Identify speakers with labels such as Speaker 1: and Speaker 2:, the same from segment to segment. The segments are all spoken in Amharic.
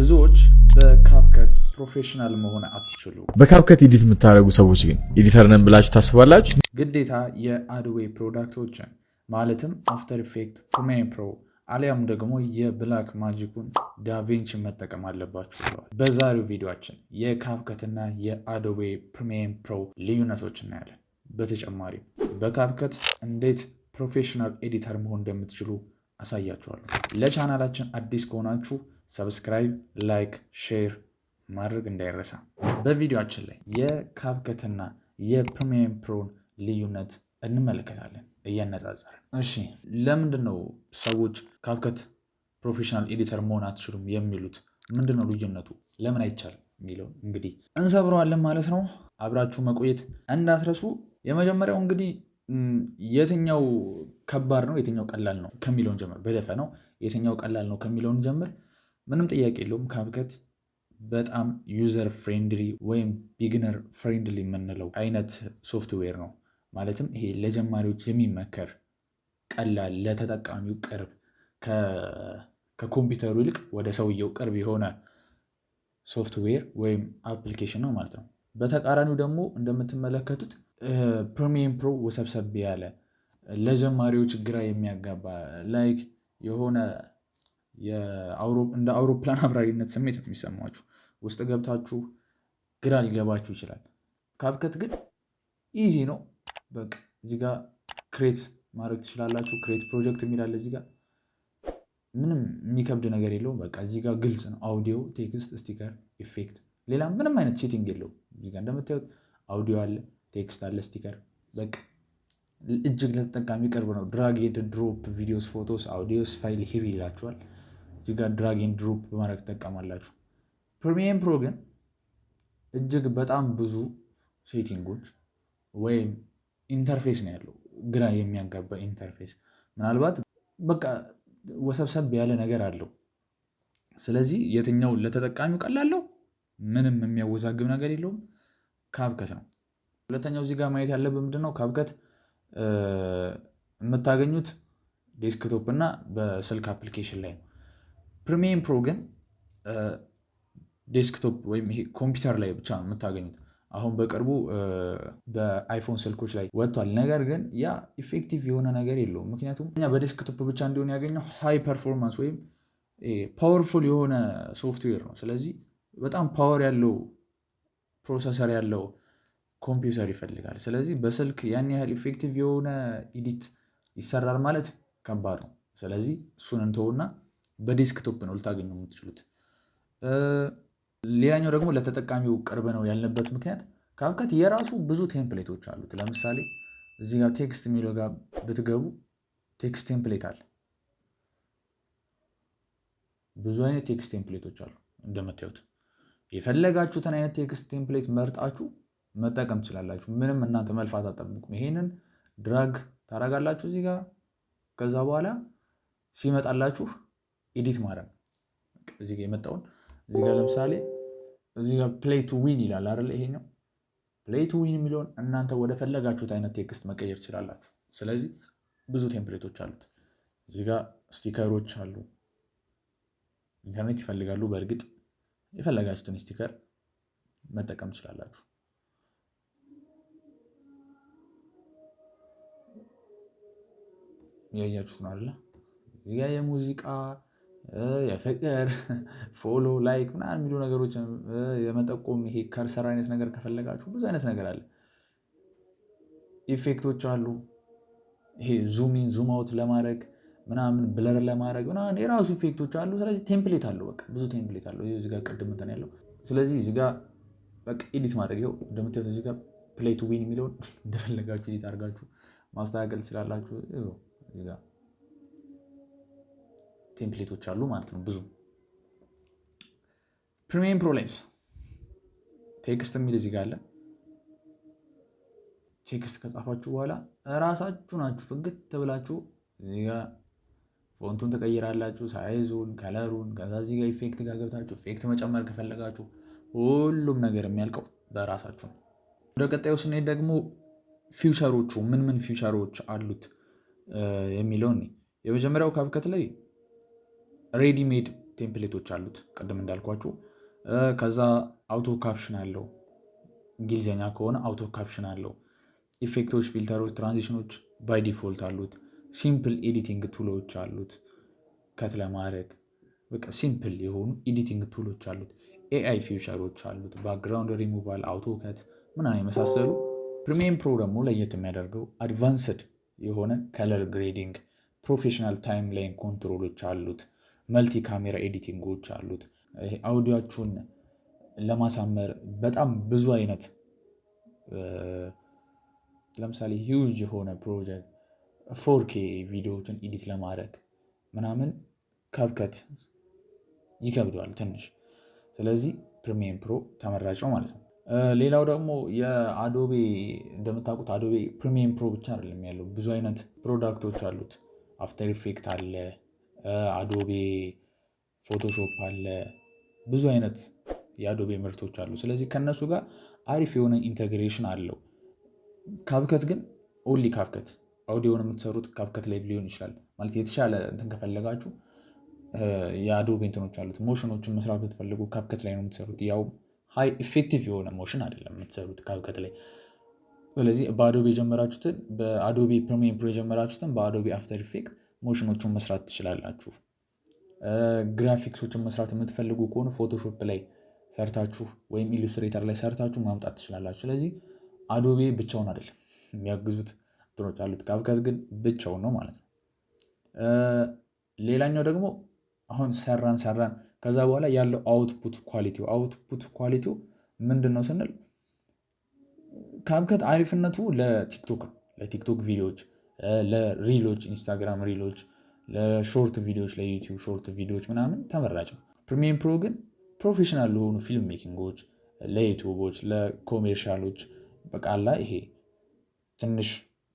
Speaker 1: ብዙዎች በ CapCut professional መሆን አትችሉ።
Speaker 2: በ CapCut edit የምታደርጉ ሰዎች ግን editor ነን ብላችሁ ታስባላችሁ?
Speaker 1: ግዴታ የ Adobe product ኦችን ማለትም After Effect፣ Premiere Pro አሊያም ደግሞ የ Blackmagic ኩን DaVinci መጠቀም አለባችሁ ብለዋል። በዛሬው ቪዲዮአችን የ CapCut ና የ Adobe Premiere Pro ልዩነቶች እናያለን። በተጨማሪም በ CapCut እንዴት professional editor መሆን እንደምትችሉ አሳያችኋለሁ። ለቻናላችን አዲስ ከሆናችሁ subscribe፣ like፣ share ማድረግ እንዳይረሳ። በቪዲዮአችን ላይ የ CapCut ና የ Premiere Pro ን ልዩነት እንመለከታለን እያነጻጸርን። እሺ፣ ለምንድን ነው ሰዎች CapCut professional editor መሆን አትችሉም የሚሉት? ምንድን ነው ልዩነቱ? ለምን አይቻልም የሚለውን እንግዲህ እንሰብረዋለን ማለት ነው። አብራችሁ መቆየት እንዳትረሱ። የመጀመሪያው እንግዲህ የትኛው ከባድ ነው የትኛው ቀላል ነው ከሚለውን ጀምር። በደፈናው የትኛው ቀላል ነው ከሚለውን ጀምር። ምንም ጥያቄ የለውም። CapCut በጣም user friendly ወይም beginner friendly የምንለው አይነት ሶፍትዌር ነው። ማለትም ይሄ ለጀማሪዎች የሚመከር፣ ቀላል፣ ለተጠቃሚው ቅርብ፣ ከኮምፒውተሩ ይልቅ ወደ ሰውየው ቅርብ የሆነ ሶፍትዌር ወይም application ነው ማለት ነው። በተቃራኒው ደግሞ እንደምትመለከቱት Premiere Pro ወሰብሰብ ያለ፣ ለጀማሪዎች ግራ የሚያጋባ፣ like የሆነ እንደ አውሮፕላን አብራሪነት ስሜት ነው የሚሰማችሁ። ውስጥ ገብታችሁ ግራ ሊገባችሁ ይችላል። CapCut ግን easy ነው። በቃ እዚህ ጋር create ማድረግ ትችላላችሁ። Create project የሚል አለ እዚህ ጋር፣ ምንም የሚከብድ ነገር የለውም። በቃ እዚህ ጋር ግልጽ ነው። Audio፣ text፣ sticker፣ effect፣ ሌላ ምንም አይነት setting የለውም። እዚህ ጋር እንደምታዩት አውዲዮ አለ፣ text አለ፣ sticker፣ በቃ እጅግ ለተጠቃሚ ቅርብ ነው። Drag and drop videos፣ photos፣ audios፣ file here ይላችኋል። እዚህ ጋር drag and drop በማድረግ ትጠቀማላችሁ። Premiere Pro ግን እጅግ በጣም ብዙ setting ኦች ወይም interface ነው ያለው። ግራ የሚያጋባ interface፣ ምናልባት በቃ ወሰብሰብ ያለ ነገር አለው። ስለዚህ የትኛው ለተጠቃሚው ቀላል ነው? ምንም የሚያወዛግብ ነገር የለውም። CapCut ነው። ሁለተኛው እዚህ ጋር ማየት ያለብን ምንድነው? CapCut የምታገኙት desktop እና በስልክ application ላይ ነው። Premiere Pro ግን desktop ወይም ይሄ ኮምፒውተር ላይ ብቻ ነው የምታገኙት። አሁን በቅርቡ በ iPhone ስልኮች ላይ ወጥቷል። ነገር ግን ያ effective የሆነ ነገር የለውም። ምክንያቱም በ desktop ብቻ እንዲሆን ያገኘው high performance ወይም powerful የሆነ ሶፍትዌር ነው። ስለዚህ በጣም power ያለው processor ያለው ኮምፒውተር ይፈልጋል። ስለዚህ በስልክ ያን ያህል effective የሆነ edit ይሰራል ማለት ከባድ ነው። ስለዚህ እሱን እንተውና በ desktop ነው ልታገኙ የምትችሉት። ሌላኛው ደግሞ ለተጠቃሚው ቅርብ ነው ያልንበት ምክንያት CapCut የራሱ ብዙ template ኦች አሉት። ለምሳሌ እዚህ ጋር text የሚለው ጋር ብትገቡ text template አለ። ብዙ አይነት text template ኦች አሉ። እንደምታዩት የፈለጋችሁትን አይነት text template መርጣችሁ መጠቀም ትችላላችሁ። ምንም እናንተ መልፋት አትጠብቁም። ይሄንን drag ታደርጋላችሁ እዚህ ጋር፣ ከዛ በኋላ ሲመጣላችሁ edit ማድረግ ነው። እዚህ ጋር የመጣውን እዚህ ጋር ለምሳሌ እዚህ ጋር play to win ይላል አይደል? ይሄኛው play to win የሚለውን እናንተ ወደ ፈለጋችሁት አይነት text መቀየር ትችላላችሁ። ስለዚህ ብዙ template ኦች አሉት። እዚህ ጋር sticker ኦች አሉ። ኢንተርኔት ይፈልጋሉ። በእርግጥ የፈለጋችሁትን sticker መጠቀም ትችላላችሁ። ያያችሁት ነው አይደለ? እዚህ ጋር የሙዚቃ፣ የፍቅር፣ follow፣ like ምናምን የሚሉ ነገሮች የመጠቆም፣ ይሄ cursor አይነት ነገር ከፈለጋችሁ ብዙ አይነት ነገር አለ። Effect ኦች አሉ። ይሄ zoom in zoom out ለማድረግ ምናምን፣ blur ለማድረግ ምናምን የራሱ effect ኦች አሉ። ስለዚህ template አለው፣ በቃ ብዙ template አለው። እዚህ ጋር ቅድም እንትን ያለው፣ ስለዚህ እዚህ ጋር በቃ edit ማድረግ፣ ይኸው እንደምታዩት እዚህ ጋር play to win የሚለውን እንደፈለጋችሁ edit አድርጋችሁ ማስተካከል ትችላላችሁ። እዚህ ጋር template ኦች አሉ ማለት ነው ብዙ። Premiere Pro ላይስ text የሚል እዚህ ጋር አለ። Text ከጻፋችሁ በኋላ እራሳችሁ ናችሁ ፍግት ብላችሁ እዚህ ጋር font ኡን ትቀይራላችሁ፣ size ኡን፣ color ኡን። ከዛ እዚህ ጋር effect ጋር ገብታችሁ effect መጨመር ከፈለጋችሁ ሁሉም ነገር የሚያልቀው በራሳችሁ ነው። ወደ ቀጣዩ ስንሄድ ደግሞ feature ኦቹ፣ ምን ምን feature ኦች አሉት የሚለውን። የመጀመሪያው CapCut ላይ ready made template ኦች አሉት ቅድም እንዳልኳችሁ። ከዛ auto caption አለው። እንግሊዝኛ ከሆነ auto caption አለው። Effect ኦች፣ filter ኦች፣ transition ኦች by default አሉት። Simple editing tool ኦች አሉት። Cut ለማድረግ በቃ simple የሆኑ editing tool ኦች አሉት። AI feature ኦች አሉት። ባክግራውንድ ሪሙቫል፣ አውቶ ከት ምናምን የመሳሰሉ። Premiere Pro ደግሞ ለየት የሚያደርገው advanced የሆነ color grading፣ professional timeline control ኦች አሉት። Multi camera editing ኦች አሉት። አውዲያችሁን ለማሳመር በጣም ብዙ አይነት፣ ለምሳሌ huge የሆነ ፕሮጀክት 4K ቪዲዮዎችን edit ለማድረግ ምናምን CapCut ይከብደዋል ትንሽ። ስለዚህ Premiere Pro ተመራጭ ነው ማለት ነው። ሌላው ደግሞ የ Adobe፣ እንደምታውቁት Adobe Premiere Pro ብቻ አይደለም ያለው፣ ብዙ አይነት product ኦች አሉት። After Effect አለ፣ Adobe Photoshop አለ፣ ብዙ አይነት የ Adobe ምርቶች አሉ። ስለዚህ ከእነሱ ጋር አሪፍ የሆነ integration አለው። CapCut ግን only CapCut፣ audio ን የምትሰሩት CapCut ላይ ሊሆን ይችላል። ማለት የተሻለ እንትን ከፈለጋችሁ የ Adobe እንትኖች አሉት። Motion ኦችን መስራት ብትፈልጉ CapCut ላይ ነው የምትሰሩት። ያው high effective የሆነ motion አይደለም የምትሰሩት CapCut ላይ። ስለዚህ በ Adobe የጀመራችሁትን፣ በ Adobe Premiere Pro የጀመራችሁትን በ Adobe After Effect motion ኦቹን መስራት ትችላላችሁ። ግራፊክሶችን መስራት የምትፈልጉ ከሆነ Photoshop ላይ ሰርታችሁ ወይም Illustrator ላይ ሰርታችሁ ማምጣት ትችላላችሁ። ስለዚህ Adobe ብቻውን አይደለም፣ የሚያግዙት እንትኖች አሉት። CapCut ግን ብቻውን ነው ማለት ነው። ሌላኛው ደግሞ አሁን ሰራን ሰራን፣ ከዛ በኋላ ያለው output quality ው ምንድን ነው ስንል CapCut አሪፍነቱ ለ TikTok ነው። ለ TikTok ቪዲዮዎች፣ ለ reel ኦች፣ Instagram reel ኦች፣ ለ short ቪዲዮዎች፣ ለ YouTube short ቪዲዮዎች ምናምን ተመራጭ ነው። Premiere Pro ግን professional ለሆኑ ፊልም ሜኪንጎች፣ ለዩቱቦች፣ ለኮሜርሻሎች፣ በቃላ ይሄ ትንሽ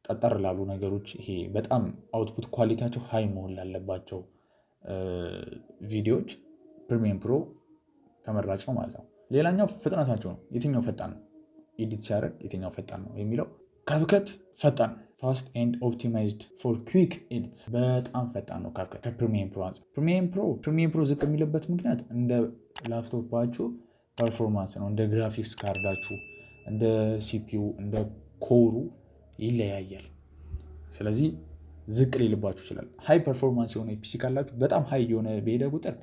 Speaker 1: ጠጠር ላሉ ነገሮች፣ ይሄ በጣም output quality ያቸው high መሆን ላለባቸው ቪዲዮዎች Premiere Pro ተመራጭ ነው ማለት ነው። ሌላኛው ፍጥነታቸው ነው። የትኛው ፈጣን ነው፣ edit ሲያደርግ የትኛው ፈጣን ነው የሚለው፣ CapCut ፈጣን፣ fast and optimized for quick edits፣ በጣም ፈጣን ነው CapCut ከ Premiere Pro አንጻር። Premiere Pro ዝቅ የሚልበት ምክንያት እንደ ላፕቶፓችሁ performance ነው፣ እንደ graphics card ኣችሁ፣ እንደ CPU፣ እንደ core ኡ ይለያያል። ስለዚህ ዝቅ ሊልባችሁ ይችላል። High performance የሆነ PC ካላችሁ በጣም high የሆነ በሄደ ቁጥር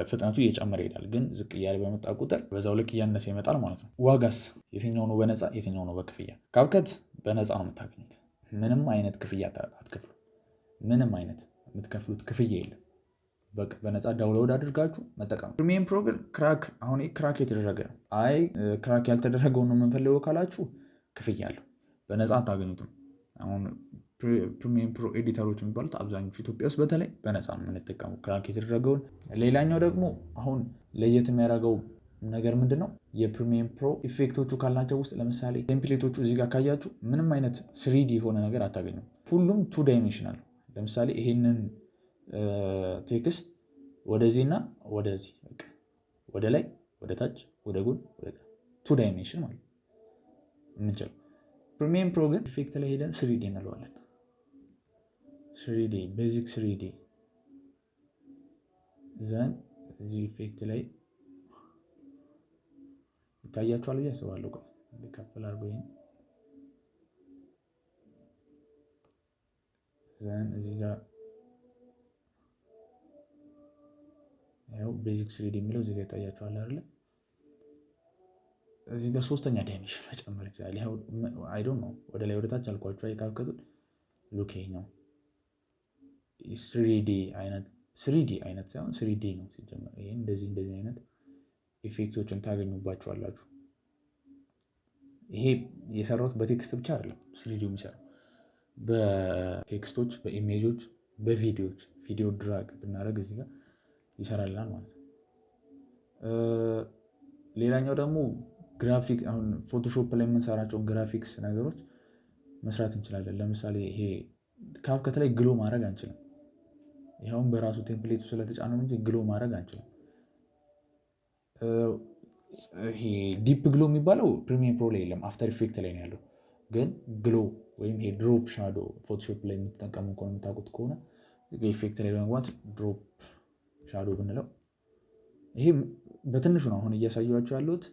Speaker 1: ፍጥነቱ እየጨመረ ይሄዳል። ግን ዝቅ እያለ በመጣ ቁጥር በዛው ልክ እያነሰ ይመጣል ማለት ነው። ዋጋስ የትኛው ነው በነፃ፣ የትኛው ነው በክፍያ? CapCut በነፃ ነው የምታገኙት። ምንም አይነት ክፍያ አትከፍሉ። ምንም አይነት የምትከፍሉት ክፍያ የለም። በቃ በነፃ download አድርጋችሁ መጠቀም። Premiere Pro ግን crack፣ አሁን crack የተደረገ ነው። አይ crack ያልተደረገውን ነው የምንፈልገው ካላችሁ ክፍያ አለው። በነፃ አታገኙትም። አሁን Premiere Pro editor ኦች የሚባሉት አብዛኞቹ ኢትዮጵያ ውስጥ በተለይ በነፃ ነው የምንጠቀመው crack የተደረገውን። ሌላኛው ደግሞ አሁን ለየት የሚያደርገው ነገር ምንድን ነው? የ Premiere Pro effect ኦቹ ካልናቸው ውስጥ ለምሳሌ template ኦቹ እዚህ ጋር ካያችሁ ምንም አይነት 3D የሆነ ነገር አታገኙም። ሁሉም two dimensional። ለምሳሌ ይሄንን text ወደዚህና ወደዚህ፣ ወደ ላይ፣ ወደ ታች፣ ወደ ጎን፣ two dimension ማለት የምንችለው። Premiere Pro ግን effect ላይ ሄደን 3D እንለዋለን። 3D፣ basic 3D፣ then እዚህ effect ላይ ይታያችኋል ብዬ አስባለሁ። ከፍ ላድርገው ይሄን፣ then እዚህ ጋር ያው basic 3D የሚለው እዚህ ጋር ይታያችኋል አይደለ? እዚህ ጋር ሶስተኛ dimension መጨመር ይችላል። ይኸው I don't know፣ ወደ ላይ ወደ ታች አልኳችሁ። የ CapCut ኡን look ይሄኛው 3D አይነት፣ 3D አይነት ሳይሆን 3D ነው ሲጀመር። ይሄ እንደዚህ እንደዚህ አይነት effect ኦችን ታገኙባቸዋላችሁ። ይሄ የሰራሁት በ text ብቻ አይደለም፣ 3D የሚሰራው በቴክስቶች፣ በኢሜጆች፣ በቪዲዮዎች፣ ቪዲዮ drag ብናደርግ እዚህ ጋር ይሰራልናል ማለት ነው። ሌላኛው ደግሞ graphic፣ አሁን Photoshop ላይ የምንሰራቸውን ግራፊክስ ነገሮች መስራት እንችላለን። ለምሳሌ ይሄ CapCut ላይ glow ማድረግ አንችልም። ይኸውም በራሱ template ኡ ስለተጫነው እንጂ glow ማድረግ አንችልም። ይሄ deep glow የሚባለው Premiere Pro ላይ የለም፣ After Effect ላይ ነው ያለው። ግን glow ወይም ይሄ drop shadow Photoshop ላይ የምትጠቀሙ ከሆነ፣ የምታውቁት ከሆነ effect ላይ በመግባት drop shadow ብንለው ይሄ በትንሹ ነው አሁን እያሳየኋችሁ ያለሁት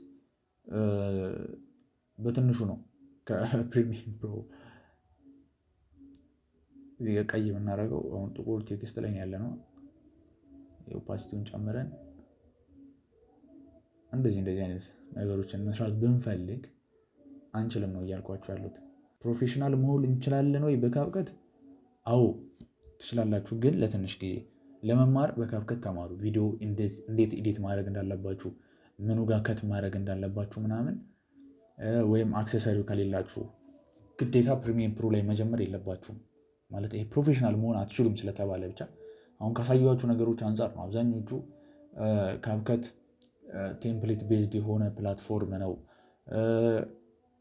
Speaker 1: በትንሹ ነው። ከ Premiere Pro ቀይ የምናደርገው አሁን ጥቁር text ላይ ያለ ነው። Opacity ውን ጨምረን እንደዚህ እንደዚህ አይነት ነገሮችን መስራት ብንፈልግ አንችልም ነው እያልኳችሁ ያሉት። Professional መሆን እንችላለን ወይ በ CapCut? አዎ ትችላላችሁ፣ ግን ለትንሽ ጊዜ ለመማር በ CapCut ተማሩ። ቪዲዮ እንዴት edit ማድረግ እንዳለባችሁ፣ ምኑ ጋር cut ማድረግ እንዳለባችሁ ምናምን፣ ወይም accessory ው ከሌላችሁ ግዴታ Premiere Pro ላይ መጀመር የለባችሁም። ማለት ይሄ professional መሆን አትችሉም ስለተባለ ብቻ አሁን ካሳየኋችሁ ነገሮች አንጻር ነው። አብዛኞቹ CapCut template based የሆነ platform ነው።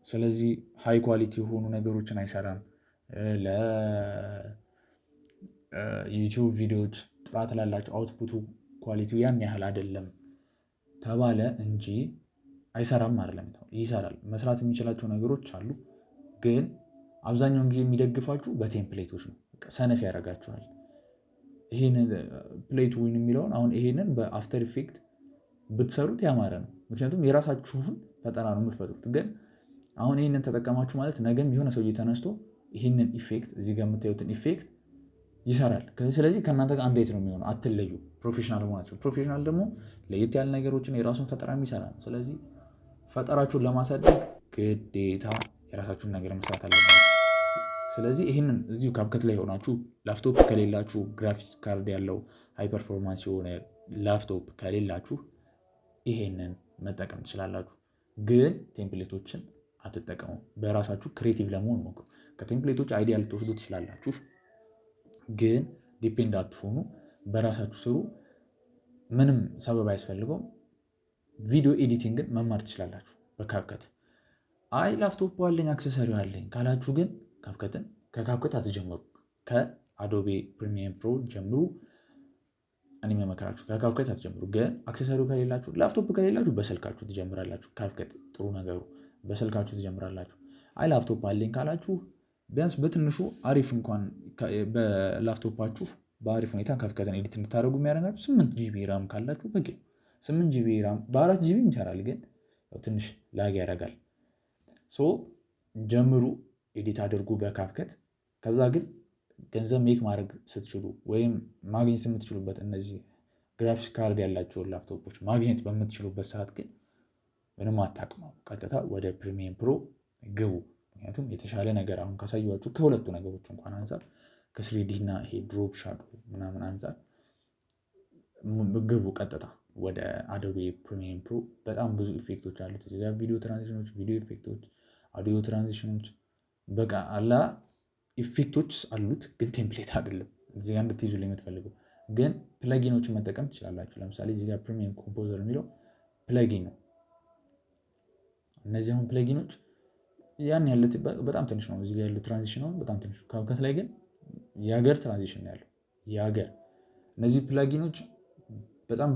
Speaker 1: ስለዚህ high quality የሆኑ ነገሮችን አይሰራም። ለ YouTube ቪዲዮዎች ጥራት ላላቸው output ኡ quality ው ያን ያህል አይደለም ተባለ እንጂ አይሰራም አይደለም፣ ይሰራል። መስራት የሚችላቸው ነገሮች አሉ። ግን አብዛኛውን ጊዜ የሚደግፋችሁ በ template ኦች ነው። ሰነፍ ያደርጋችኋል። ይሄንን play to win የሚለውን አሁን ይሄንን በ After Effect ብትሰሩት ያማረ ነው። ምክንያቱም የራሳችሁን ፈጠራ ነው የምትፈጥሩት። ግን አሁን ይህንን ተጠቀማችሁ ማለት ነገም የሆነ ሰውዬ ተነስቶ ይህንን effect እዚህ ጋር የምታዩትን effect ይሰራል። ስለዚህ ከእናንተ ጋር አንድ ነው የሚሆነው። አትለዩ። Professional መሆናችሁ። Professional ደግሞ ለየት ያለ ነገሮችን የራሱን ፈጠራ የሚሰራ ነው። ስለዚህ ፈጠራችሁን ለማሳደግ ግዴታ የራሳችሁን ነገር መስራት አለባችሁ። ስለዚህ ይህንን እዚሁ CapCut ላይ ሆናችሁ ላፕቶፕ ከሌላችሁ፣ graphics card ያለው high performance የሆነ ላፕቶፕ ከሌላችሁ ይሄንን መጠቀም ትችላላችሁ። ግን template ኦችን አትጠቀሙ። በራሳችሁ creative ለመሆን ሞክሩ። ከ template ኦች idea ልትወስዱ ትችላላችሁ፣ ግን depend አትሆኑ። በራሳችሁ ስሩ። ምንም ሰበብ አያስፈልገውም። Video editing ን መማር ትችላላችሁ በ CapCut። አይ ላፕቶፕ አለኝ accessory አለኝ ካላችሁ ግን CapCut ን ከ CapCut አትጀምሩ። ከ Adobe Premiere Pro ጀምሩ። እኔ የምመክራችሁ ከ CapCut አትጀምሩ። ግን accessory ከሌላችሁ፣ ላፕቶፕ ከሌላችሁ በስልካችሁ ትጀምራላችሁ። CapCut ጥሩ ነገሩ በስልካችሁ ትጀምራላችሁ። አይ ላፕቶፕ አለኝ ካላችሁ ቢያንስ በትንሹ አሪፍ እንኳን በላፕቶፓችሁ በአሪፍ ሁኔታ CapCut ን edit እንድታደርጉ የሚያደርጋችሁ 8 GB RAM ካላችሁ በቂ ነው። 8 GB RAM በ4 GB ይሰራል፣ ግን ትንሽ lag ያደርጋል። So ጀምሩ፣ edit አድርጉ በ CapCut። ከዛ ግን ገንዘብ make ማድረግ ስትችሉ ወይም ማግኘት የምትችሉበት እነዚህ graphics card ያላቸውን ላፕቶፖች ማግኘት በምትችሉበት ሰዓት ግን ምንም አታቅመው፣ ቀጥታ ወደ Premiere Pro ግቡ። ምክንያቱም የተሻለ ነገር አሁን ካሳየኋችሁ ከሁለቱ ነገሮች እንኳን አንጻር ከ 3D እና ይሄ drop shadow ምናምን አንጻር ግቡ ቀጥታ ወደ Adobe Premiere Pro። በጣም ብዙ effect ኦች አሉት እዚህ ጋር፣ ቪዲዮ transition ኦች፣ ቪዲዮ effect ኦች፣ audio transition ኦች፣ በቃ አላ effect ኦች አሉት፣ ግን template አይደለም። እዚህ ጋር እንድትይዙልኝ የምትፈልገው ግን plugin ኦችን መጠቀም ትችላላችሁ። ለምሳሌ እዚህ ጋር Premiere Composer የሚለው plugin ነው። እነዚህ አሁን plugin ኦች ያን ያለት በጣም ትንሽ ነው። እዚህ ጋር ያለው transition አሁን በጣም ትንሽ ነው። CapCut ላይ ግን የሀገር transition ነው ያለው የሀገር። እነዚህ plugin ኦች በጣም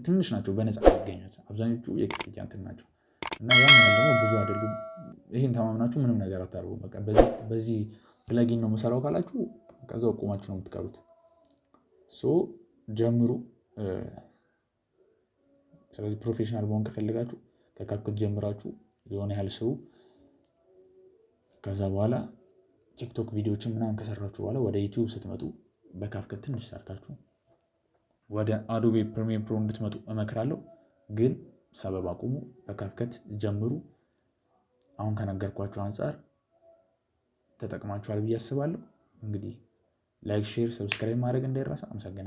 Speaker 1: ትንሽ ናቸው፣ በነፃ የሚገኙት። አብዛኞቹ የክፍያ እንትን ናቸው እና ያን ያህል ደግሞ ብዙ አይደሉም። ይህን ተማምናችሁ ምንም ነገር አታደርጉም። በቃ በዚህ plugin ነው የምሰራው ካላችሁ ከዛው ቆማችሁ ነው የምትቀሩት። So ጀምሩ። ስለዚህ professional መሆን ከፈለጋችሁ ከ CapCut ጀምራችሁ የሆነ ያህል ስሩ። ከዛ በኋላ TikTok ቪዲዮችን ምናምን ከሰራችሁ በኋላ ወደ YouTube ስትመጡ በ CapCut ትንሽ ሰርታችሁ ወደ Adobe Premiere Pro እንድትመጡ እመክራለሁ። ግን ሰበብ አቁሙ፣ በ CapCut ጀምሩ። አሁን ከነገርኳችሁ አንጻር ተጠቅማችኋል ብዬ አስባለሁ። እንግዲህ like፣ share፣ subscribe ማድረግ እንዳይረሳ። አመሰግናለሁ።